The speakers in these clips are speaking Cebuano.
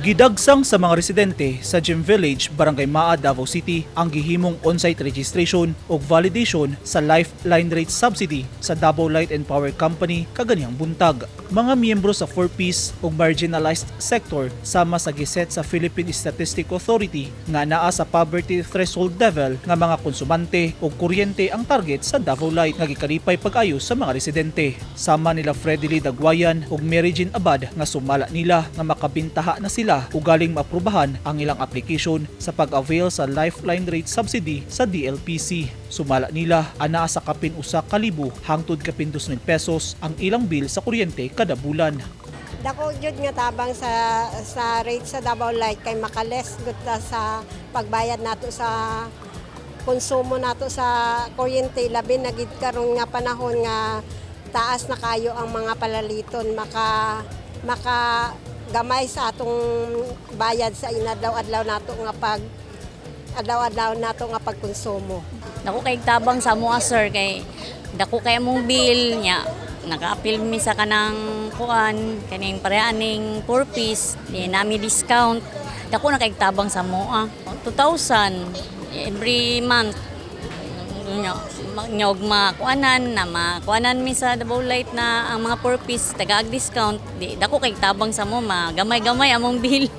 Gidagsang sa mga residente sa Gym Village, Barangay Maa, Davao City ang gihimong on-site registration ug validation sa Lifeline Rate Subsidy sa Davao Light and Power Company kaganihang buntag. Mga miyembro sa 4Ps ug marginalized sector sama sa giset sa Philippine Statistic Authority nga naa sa poverty threshold level nga mga konsumante og kuryente ang target sa Davao Light nga gikalipay pag-ayo sa mga residente. Sama nila Freddy Lee Dagwayan ug Mary Jean Abad nga sumala nila nga makabintaha na sila ugaling maaprubahan ang ilang application sa pag-avail sa Lifeline Rate Subsidy sa DLPC. Sumala nila anaa sa kapin 1,000 hangtod kapin 2,000 pesos ang ilang bill sa kuryente kada bulan. Dako jud nga tabang sa rate sa Davao Light kay maka-less gud ta sa pagbayad nato sa konsumo nato sa kuryente, labi na gid karon nga panahon nga taas na kayo ang mga palaliton, maka maka gamay sa atong bayad sa inadlaw-adlaw nato nga pag adlaw-adlaw nato nga pagkonsumo. Dako kay tabang sa amoa, sir, kay dako kay among bill nya. Naka-apil mi sa kanang kuan kaning pareha ning 4 piece di nami discount. Dako na kay tabang sa amoa, 2,000 every month nya. Nyog makuanan na makuanan mi sa Davao Light na ang mga 4 piece tagaag discount, di dako kay tabang sa amo, magamay-gamay among bill.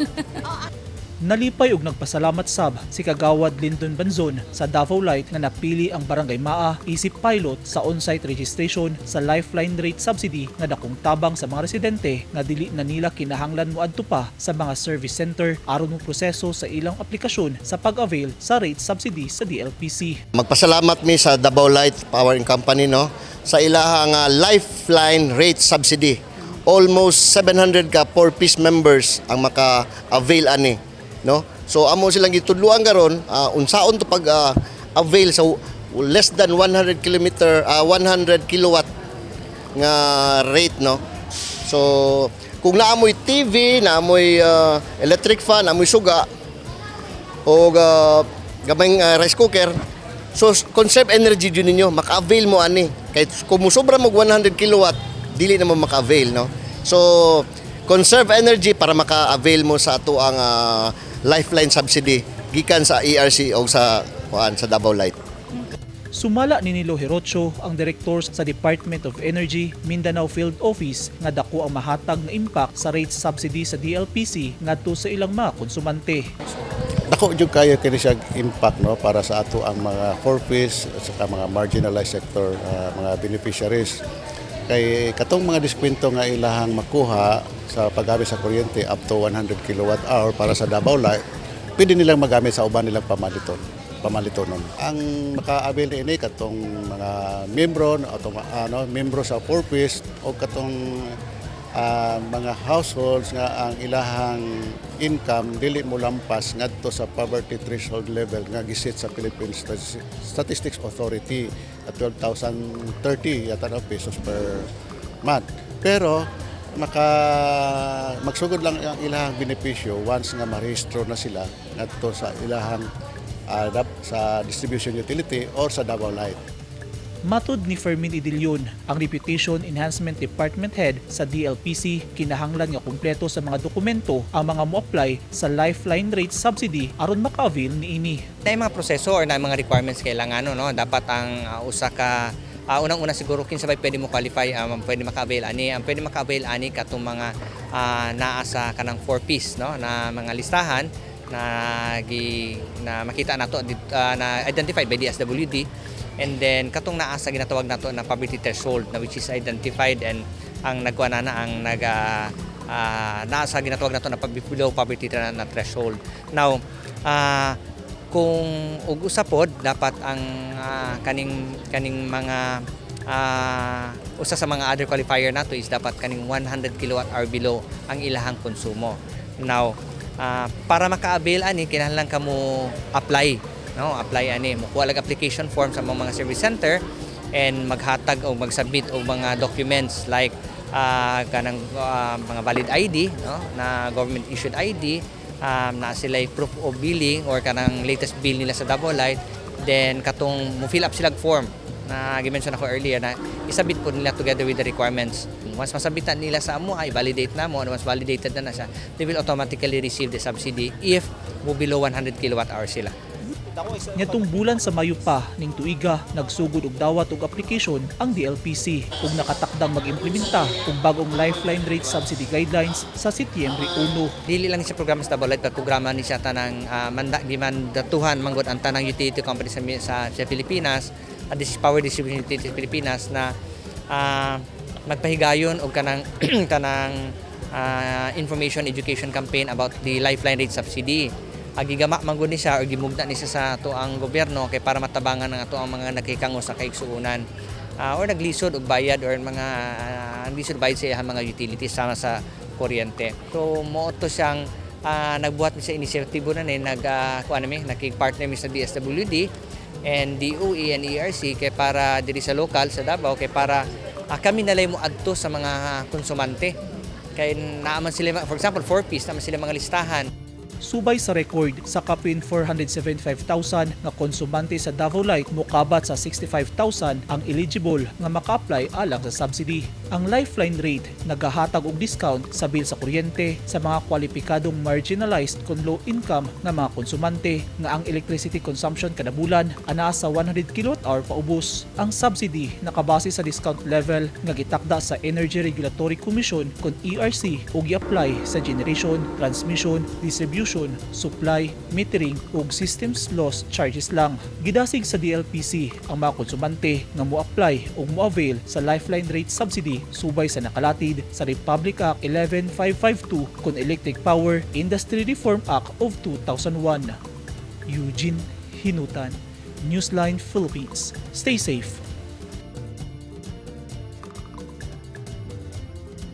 Nalipay og nagpasalamat sab si Kagawad Lyndon Banzon sa Davao Light nga napili ang Barangay Maa isip pilot sa on-site registration sa Lifeline Rate Subsidy nga dakong tabang sa mga residente nga dili na nila kinahanglan moadto pa sa mga service center aron mo proseso sa ilang aplikasyon sa pag-avail sa rate subsidy sa DLPC. Magpasalamat mi sa Davao Light Power Company, no, sa ilahang Lifeline Rate Subsidy. Almost 700 ka 4-piece members ang maka-avail ani, no? So amo silang gitudluan karon unsaon to pag avail sa less than 100 kilometer 100 kilowatt nga rate, no? So kung naamoy TV, naamoy electric fan, naamoy suga o gamayng rice cooker, so conserve energy jud ninyo, maka-avail mo ani. Kay kung musobra mo 100 kilowatt, dili na mo maka-avail, no? So conserve energy para maka-avail mo sa ato ang Lifeline subsidy gikan sa ERC o sa kuan sa Davao Light. Sumala ni Nilo Herocho, ang direktor sa Department of Energy Mindanao Field Office, nga dako ang mahatag nga impact sa rate subsidy sa DLPC ngadto sa ilang mga konsumante. Dako jud kayo kini siya impact, no, para sa ato ang mga 4Ps at saka mga marginalized sector, mga beneficiaries, kay katong mga diskwento nga ilahang makuha sa paggamit sa kuryente up to 100 kilowatt hour para sa Davao Light, pwede nilang magamit sa uban nilang pamaliton pamalitonon. Ang maka-avail ini katong mga membro atong ano, membro sa 4Ps o katong mga households nga ang ilahang income dili mo lampas ngadto sa poverty threshold level nga giset sa Philippine Statistics Authority at 12,030 yata, no, pesos per month. Pero maka magsugod lang ang ilahang benepisyo once nga marehistro na sila ngadto sa ilahang sa distribution utility or sa Davao Light. Matod ni Fermin Idilion, ang Reputation Enhancement Department Head sa DLPC, kinahanglan nga kumpleto sa mga dokumento ang mga mo-apply sa Lifeline Rate Subsidy aron maka-avail niini. Na mga proseso or na mga requirements kailangan, no, dapat ang usa ka unang-una siguro, kinsa bay pwede mo qualify, pwede maka-avail ani? Ang pwede maka-avail ani katong mga naa sa kanang 4 piece, no, na mga listahan na gi na makita nato na identified by DSWD, and then katong naa sa ginatawag nato na poverty threshold na which is identified and ang nagkuha na na ang naga naa sa ginatawag nato na below poverty na threshold. Now, kung ug usa pod dapat ang kaning kaning mga usa sa mga other qualifier nato is dapat kaning 100 kilowatt hour below ang ilahang konsumo. Now, para maka-avail ani, kinahanglan ka mo apply, no? Apply ani, mo kuha lang application form sa mga service center and maghatag o mag-submit og mga documents like kanang mga valid ID, no, na government issued ID, na sila proof of billing or kanang latest bill nila sa Davao Light, then katong mo fill up sila form. Na gi-mention ako earlier na isabit po nila together with the requirements. Once masabitan nila sa amo ay validate na mo, and once validated na na siya, they will automatically receive the subsidy if mo below 100 kilowatt hour sila. Ngadtong bulan sa Mayo pa ning tuiga, nagsugod og dawat og application ang DLPC ug nakatakdang mag-implementa og bag-ong Lifeline rate subsidy guidelines sa Setyembre 1. Dili lang siya programa sa Davao Light, but programa ni siya tanang manda gimandatuhan manggod ang tanang utility company sa Pilipinas, this is power distribution utility sa Pilipinas na magpahigayon og kanang kanang information education campaign about the Lifeline rate subsidy. Gigama man gud ni siya or gimugna ni siya sa ato ang gobyerno kay para matabangan ang ato ang mga nakikangos sa kaigsuonan or naglisod og bayad or mga naglisod bayad sa iyang mga utilities sama sa kuryente. So mo to siyang nagbuhat mi sa inisyatibo na ni nag kuan mi, nakig-partner mi sa DSWD and DOE and ERC kay para diri sa local sa Davao, kay para kami nalay mo adto sa mga konsumante kay naaman sila, for example, 4 piece naman sila mga listahan. Subay sa record, sa kapin 475,000 nga konsumante sa Davao Light, mokabat sa 65,000 ang eligible nga maka-apply alang sa subsidy. Ang Lifeline rate nagahatag og discount sa bill sa kuryente sa mga kwalipikadong marginalized kon low income nga mga konsumante nga ang electricity consumption kada bulan anaa sa 100 kWh paubos. Ang subsidy nakabase sa discount level nga gitakda sa Energy Regulatory Commission kon ERC ug gi-apply sa generation, transmission, distribution, supply, metering ug systems loss charges lang. Gidasig sa DLPC ang mga konsumante nga mo-apply ug mo-avail sa Lifeline rate subsidy subay sa nakalatid sa Republic Act 11552 kon Electric Power Industry Reform Act of 2001. Eugene Hinutan, Newsline Philippines. Stay safe.